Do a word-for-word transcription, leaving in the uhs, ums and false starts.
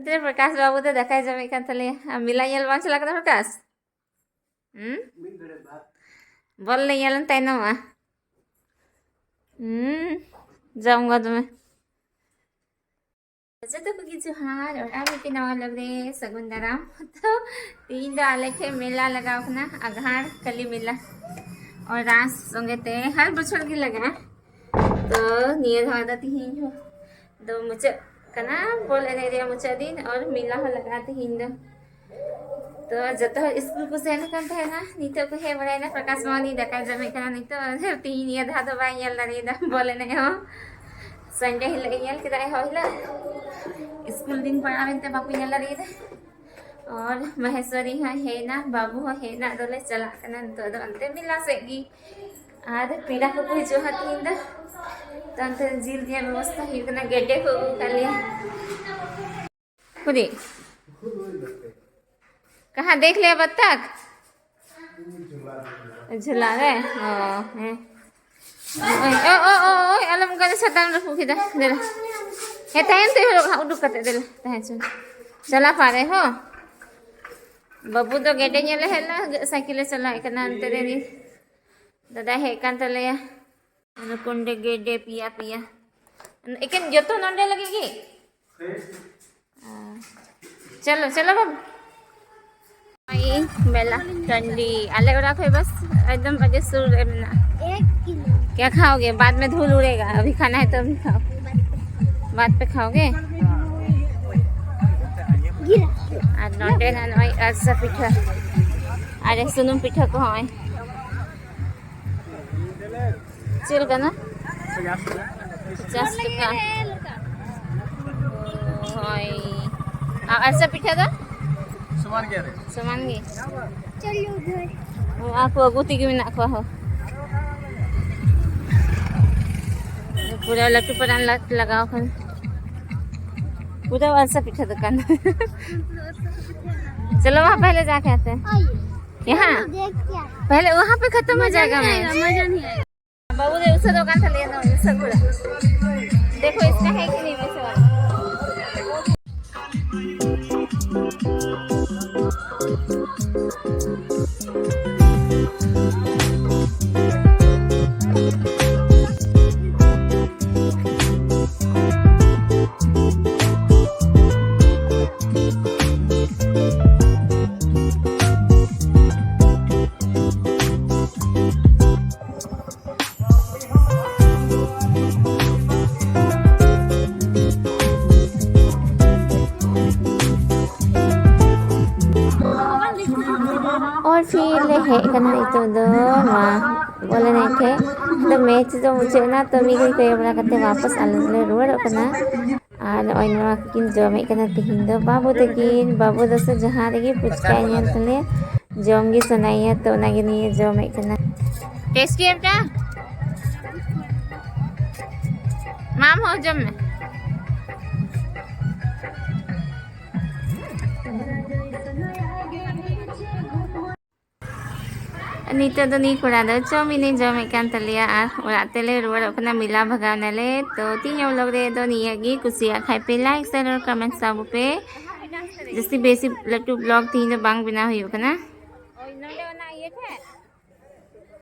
ᱛᱮ ᱯᱨᱚᱠᱟᱥ ᱵᱟᱹᱵᱩ ᱫᱚ ᱫᱟᱠᱟᱭ ᱡᱚᱢᱮᱫ ᱠᱟᱱ ᱛᱟᱞᱮᱭᱟ᱾ ᱟᱨ ᱢᱮᱞᱟ ᱧᱮᱞ ᱵᱟᱢ ᱪᱟᱞᱟᱜ ᱠᱟᱱᱟ ᱯᱨᱚᱠᱟᱥ? ᱦᱩᱸ? ᱵᱚᱞ ᱞᱮ ᱧᱮᱞ ᱛᱟᱭᱱᱚᱢᱟ᱾ ᱦᱩᱸ, ᱡᱚᱢ ᱜᱚᱫ ᱢᱮ᱾ ᱡᱚᱛᱚ ᱠᱚᱜᱮ ᱡᱚᱦᱟᱨ, ᱚᱲᱟᱜ ᱢᱤᱫᱴᱮᱱ ᱱᱟᱣᱟ vlog ᱨᱮ ᱥᱟᱹᱜᱩᱱ ᱫᱟᱨᱟᱢ᱾ ᱛᱚ, ᱛᱤᱦᱤᱧ ᱫᱚ ᱟᱞᱮ ᱴᱷᱮᱱ ᱢᱮᱞᱟ ᱞᱟᱜᱟᱣ ᱠᱟᱱᱟ, ᱟᱜᱷᱟᱲ ᱠᱟᱹᱞᱤ ᱢᱮᱞᱟ᱾ ᱚᱨ ᱨᱟᱥ ᱥᱚᱸᱜᱮ ᱛᱮ ᱦᱟᱨ ᱵᱚᱪᱷᱚᱨ ᱜᱮ ᱞᱟᱜᱟᱜᱼᱟ᱾ ᱛᱚ, ᱱᱤᱭᱟᱹ ᱫᱷᱟᱣ ᱫᱚ ᱛᱤᱦᱤᱧ ᱦᱚᱸ ᱫᱚ ᱢᱩᱪᱟᱹᱫ ᱠᱟᱱᱟ, ᱵᱚᱞ ᱮᱱᱮᱡ ᱨᱮᱭᱟᱜ ᱢᱩᱪᱟᱹᱫ ᱫᱤᱱ, ᱟᱨ ᱢᱮᱞᱟ ᱦᱚᱸ ᱞᱟᱜᱟᱜᱼᱟ ᱛᱤᱦᱤᱧ ᱫᱚ᱾ ᱛᱚ, ᱡᱚᱛᱚ ᱦᱚᱲ ᱥᱠᱩᱞ ᱠᱚ ᱥᱮᱱ ᱟᱠᱟᱱ ᱛᱟᱦᱮᱱᱟ, ᱱᱤᱛᱚᱜ ᱠᱚ ᱦᱮᱡ ᱵᱟᱲᱟᱭᱮᱱᱟ᱾ ᱯᱨᱚᱠᱟᱥ ᱢᱟ ᱩᱱᱤ ᱫᱟᱠᱟᱭ ᱡᱚᱢᱮᱫ ᱠᱟᱱᱟ ᱱᱤᱛᱚᱜ, ᱟᱨ ᱛᱤᱦᱤᱧ ᱱᱤᱭᱟᱹ ᱫᱷᱟᱣ ᱫᱚ ᱵᱟᱭ ᱧᱮᱞ ᱫᱟᱲᱮᱭᱟᱫᱟ ᱵᱚᱞ ᱮᱱᱮᱡ ᱦᱚᱸ᱾ ᱥᱟᱱᱰᱮ ᱦᱤᱞᱳᱜ ᱮ ᱧᱮᱞ ᱠᱮᱫᱟ, ᱮᱦᱚᱵ ᱦᱤᱞᱳᱜ ᱥᱠᱩᱞ ᱫᱤᱱ ᱯᱟᱲᱟᱣ ᱮᱱᱛᱮ ᱵᱟᱠᱚ ᱧᱮᱞ ᱫᱟᱲᱮᱭᱟᱫᱟ᱾ ᱟᱨ ᱢᱚᱦᱮᱥᱣᱚᱨᱤ ᱦᱚᱸ ᱦᱮᱡ ᱮᱱᱟ, ᱵᱟᱹᱵᱩ ᱦᱚᱸ ᱦᱮᱡ ᱮᱱᱟ, ᱟᱫᱚᱞᱮ ᱪᱟᱞᱟᱜ ᱠᱟᱱᱟ ᱱᱤᱛᱚᱜ ᱫᱚ ᱚᱱᱛᱮ ᱢᱮᱞᱟ ᱥᱮᱫ ᱜᱮ᱾ ᱟᱨ ᱯᱮᱲᱟ ᱠᱚᱠᱚ ᱦᱤᱡᱩᱜᱼᱟ ᱦᱟᱸᱜ ᱛᱤᱦᱤᱧ ᱫᱚ᱾ ᱛᱚ, ᱚᱱᱛᱮ ᱡᱤᱞ ᱨᱮᱭᱟᱜ ᱵᱮᱵᱚᱥᱛᱷᱟ ᱦᱩᱭᱩᱜ ᱠᱟᱱᱟ, ᱜᱮᱰᱮ ᱠᱚ ᱟᱹᱜᱩ ᱠᱟᱜ ᱞᱮᱭᱟ᱾ ᱠᱩᱫᱤ, ᱠᱟᱦᱟᱸ ᱫᱮᱠᱷ ᱞᱮ ᱵᱟᱛᱛᱟᱠ? ᱡᱷᱩᱞᱟ ᱨᱮ? ᱚ, ᱦᱮᱸ᱾ ᱳᱭ, ᱳ, ᱳ, ᱳ, ᱳᱭ, ᱟᱞᱚᱢ ᱚᱱᱠᱟ ᱫᱚ ᱥᱟᱛᱟᱢ ᱨᱟᱹᱯᱩᱫ ᱠᱮᱫᱟ᱾ ᱫᱮᱞᱟ᱾ ᱦᱮᱸ, ᱛᱟᱭᱚᱢ ᱛᱮ ᱦᱚᱨᱚᱜ ᱦᱟᱸᱜ, ᱩᱰᱩᱠ ᱠᱟᱛᱮ ᱫᱮᱞᱟ, ᱛᱟᱦᱮᱸ ᱦᱚᱪᱚ᱾ ᱪᱟᱞᱟ ᱯᱟᱨᱮ ᱦᱚᱸ᱾ ᱵᱟᱹᱵᱩ ᱫᱚ ᱜᱮᱰᱮ ᱧᱮᱞᱮ ᱦᱮᱡ ᱞᱮᱱᱟ, ᱥᱟᱭᱠᱮᱞᱮ ᱪᱟᱞᱟᱣᱮᱫ ᱠᱟᱱᱟ, ᱚᱱᱛᱮ ᱨᱮ ᱩᱱᱤ ᱫᱟᱫᱟᱭ ᱦᱮᱡ ᱠᱟᱱ ᱛᱟᱞᱮᱭᱟ᱾ ᱱᱩᱠᱩ ᱱᱚᱰᱮ ᱜᱮᱰᱮ ᱯᱮᱭᱟ ᱯᱮᱭᱟ᱾ ᱮᱠᱮᱱ ᱡᱚᱛᱚ ᱱᱚᱰᱮ ᱞᱟᱹᱜᱤᱫ ᱜᱮ? ᱪᱚᱞᱚ, ᱪᱚᱞᱚ ᱵᱟᱵᱩ᱾ ᱱᱚᱜᱼᱚᱭ ᱢᱮᱞᱟ ᱴᱟᱺᱰᱤ, ᱟᱞᱮ ᱚᱲᱟᱜ ᱠᱷᱚᱡ ᱵᱟᱥ ᱮᱠᱫᱚᱢ ᱟᱹᱰᱤ ᱥᱩᱨ ᱨᱮ ᱢᱮᱱᱟᱜᱼᱟ᱾ एक किलो। क्या खाओगे? बाद में धूल उड़ेगा, अभी खाना है तो अभी खाओ। बाद पे खाओगे? गिरा। ᱟᱨ ᱱᱚᱰᱮ ᱱᱟ ᱱᱚᱜᱼᱚᱭ ᱟᱨᱥᱟ ᱯᱤᱴᱷᱟᱹ, ᱟᱨ ᱥᱩᱱᱩᱢ ᱯᱤᱴᱷᱟᱹ ᱠᱚ ᱦᱚᱸᱜᱼᱚᱭ᱾ ᱪᱮᱫ ᱞᱮᱠᱟᱱᱟ? ᱯᱚᱪᱟᱥ ᱴᱟᱠᱟ᱾ ᱦᱳᱭ᱾ ᱟᱨ ᱟᱨᱥᱟ ᱯᱤᱴᱷᱟᱹ ᱫᱚ? ᱥᱚᱢᱟᱱ ᱜᱮᱭᱟ ᱨᱮ᱾ ᱥᱚᱢᱟᱱ ᱜᱮ? ᱪᱚᱞᱚ ᱜᱷᱚᱨ᱾ ᱚ, ᱟᱠᱚ ᱟᱹᱜᱩ ᱛᱮᱜᱮ ᱢᱮᱱᱟᱜ ᱠᱚᱣᱟ ᱦᱳ᱾ ᱯᱩᱨᱟᱹ ᱞᱟᱹᱴᱩ ᱯᱟᱨᱟᱱ ᱞᱟᱜᱟᱣ ᱠᱟᱱᱟ᱾ ᱯᱩᱨᱟᱹ ᱟᱨᱥᱟ ᱯᱤᱴᱷᱟᱹ ᱫᱚᱠᱟᱱ᱾ चलो वहाँ पहले जाके आते हैं। आइए। यहाँ? देख क्या? पहले वहाँ पे खत्म हो जाएगा मैच। मजा नहीं आएगा। बाबू ने उसे दुकान से ले लो, उसे घुरा। देखो इसका है कि नहीं वैसे वाला। ᱟᱨ ᱯᱷᱤᱨ ᱞᱮ ᱦᱮᱡ ᱠᱟᱱᱟ ᱱᱤᱛᱚᱜ ᱫᱚ ᱱᱚᱣᱟ ᱵᱚᱞ ᱮᱱᱮᱡ ᱴᱷᱮᱡ᱾ ᱛᱚ ᱢᱮᱪ ᱫᱚ ᱢᱩᱪᱟᱹᱫ ᱮᱱᱟ, ᱛᱚ ᱢᱤᱫ ᱜᱷᱟᱹᱲᱤ ᱠᱚᱭᱚᱜ ᱵᱟᱲᱟ ᱠᱟᱛᱮ ᱣᱟᱯᱚᱥ ᱟᱞᱮ ᱫᱚᱞᱮ ᱨᱩᱣᱟᱹᱲᱚᱜ ᱠᱟᱱᱟ᱾ ᱟᱨ ᱱᱚᱜᱼᱚᱭ ᱱᱚᱣᱟ ᱠᱤᱱ ᱡᱚᱢᱮᱫ ᱠᱟᱱᱟ ᱛᱤᱦᱤᱧ ᱫᱚ ᱵᱟᱹᱵᱩ ᱛᱟᱹᱠᱤᱱ᱾ ᱵᱟᱹᱵᱩ ᱫᱚ ᱥᱮ ᱡᱟᱦᱟᱸ ᱨᱮᱜᱮ ᱯᱷᱩᱪᱠᱟᱭ ᱧᱮᱞ ᱛᱟᱞᱮᱭᱟ, ᱡᱚᱢ ᱜᱮ ᱥᱟᱱᱟᱭᱮᱭᱟ, ᱛᱚ ᱚᱱᱟᱜᱮ ᱱᱤᱭᱟᱹ ᱡᱚᱢᱮᱫ ᱠᱟᱱᱟ᱾ ᱴᱮᱥᱴ ᱜᱮ ᱢᱤᱫᱴᱟᱝ᱾ ᱢᱟ, ᱟᱢ ᱦᱚᱸ ᱡᱚᱢ ᱢᱮ᱾ ᱱᱤᱛᱚᱜ ᱫᱚ ᱱᱤᱭᱟᱹ ᱠᱚᱲᱟ ᱫᱚ ᱪᱟᱣᱢᱤᱱᱮ ᱡᱚᱢᱮᱫ ᱠᱟᱱ ᱛᱟᱞᱮᱭᱟ ᱟᱨ ᱚᱲᱟᱜ ᱛᱮᱞᱮ ᱨᱩᱣᱟᱹᱲᱚᱜ ᱠᱟᱱᱟ, ᱢᱮᱞᱟ ᱵᱷᱟᱜᱟᱣ ᱱᱟᱞᱮ᱾ ᱛᱚ ᱛᱤᱦᱤᱧᱟᱜ ᱵᱞᱚᱜ ᱨᱮ ᱫᱚ ᱱᱤᱭᱟᱹ ᱜᱮ, ᱠᱩᱥᱤᱭᱟᱜ ᱠᱷᱟᱡ ᱯᱮ ᱞᱟᱭᱤᱠ, ᱥᱮᱭᱟᱨ ᱟᱨ ᱠᱚᱢᱮᱱᱴ ᱛᱟᱵᱚ ᱯᱮ᱾ ᱡᱟᱹᱥᱛᱤ ᱵᱮᱥᱤ ᱞᱟᱹᱴᱩ ᱵᱞᱚᱜ ᱛᱤᱦᱤᱧ ᱫᱚ ᱵᱟᱝ ᱵᱮᱱᱟᱣ ᱦᱩᱭᱩᱜ ᱠᱟᱱᱟ᱾